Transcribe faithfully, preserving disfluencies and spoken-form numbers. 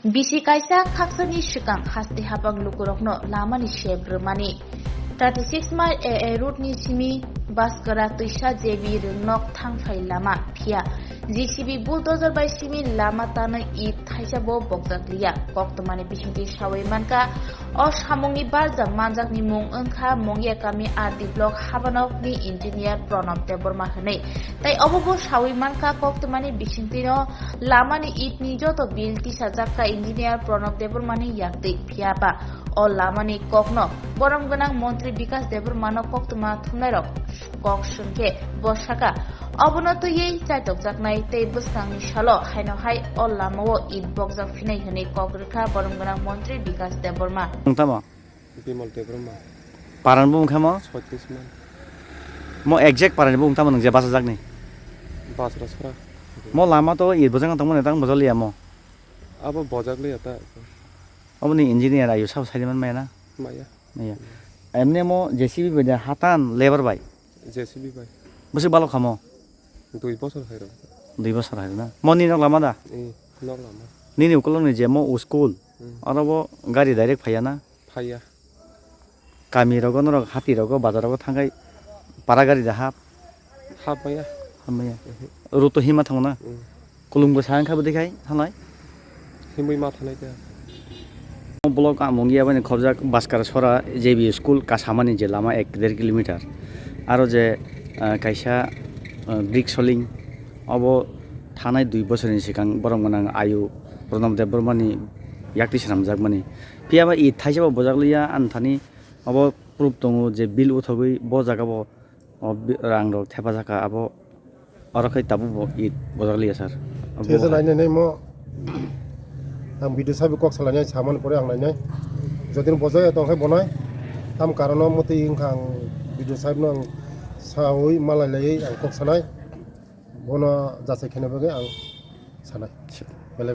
Bisi kaisa khaksani swkang hasti hapang lukurokno lamani sep rwmani. Thirty six mile A A road ni simi Baskara twisa J B rwngnok thangphai lama phiya J C B bulldozer bai simi lama tanwi it thaisa bo bokjak liya. Koktwmani bisingtwi sawi mankha, o samungni barjak manjakni mung wngkha Mongia kami R D block habanokni engineer Pranab Debbarma hwnwi. Tai obo bo sawi mankha, koktwmani bisingtwino lamani itni joto bill tisajak kha engineer Pranab Debbarmani yaktwi, phiya ba o lamani kokno borom gwnang montri Bikas Debbarmano koktwma thumnairok kok swngkhe bo sakha, obono twiwi chaitokjaknai tei bwskangni salo haino hai o lamao it bokjak phinai hwnwi kok rwkha borom gwnang montri Bikas Debbarma. Nwng tamo? Bimal Debbarma. Paran bo wngkha mo? Soitis man. Mo exact paran bo wngtamo nwng je bachajakni? Basra sora. Mo lama to it bojak tongmani tang bojak liya mo? Abo bojak liya ta. Oboni engineer ayu sabo saiman maya na? Maya. Maya. Emne mo J C B bai de hatan lebar bai? J C B bai. Bwswk balok kha mo? Dui bosor hai rok. Dui bosor hai na? Mo ni nok lama da? Eh, nok lama. Nini ukolok ni je mo u school? Hmm. Oro bo gari direct phaiya na? Phaiya. Kami rogo norok hati rogo bazar rogo thangkhai para gari da hap? Hap maya. Hap maya. Mhm. Road to hima thango na? Hmm. Kulung bwsa wngkha bwdwi khai thanglai? Himwi ma thanai khe. O block amung ya bani khobjak Baskar Sora J B school kasamani je lama ek der kilometer. Aro je, ah, kaisa, ah, brick soling obo thanai dui bosorni swkang borom gwnang ayu Pranab Debbarmani yakti swnamjakmani. Phiya ba it thaisa bo bojak liya ani thani obo proof tongo je bill uthogwi bo jaga bo o bi-, rang rok thepajak kha, abo oro khai tabuk bo it bojak liya sir. Abo thik ase, hai. Nainai nai mo. Ang video saibo kok salainai samani pore ang nainai. Jodi bojak ya tong khai bonai. Tam karono motwi wngkha ang video saibno ang sawi malai laiwi ang kok sanai. Bono jachai khaina bagwi ang sanai.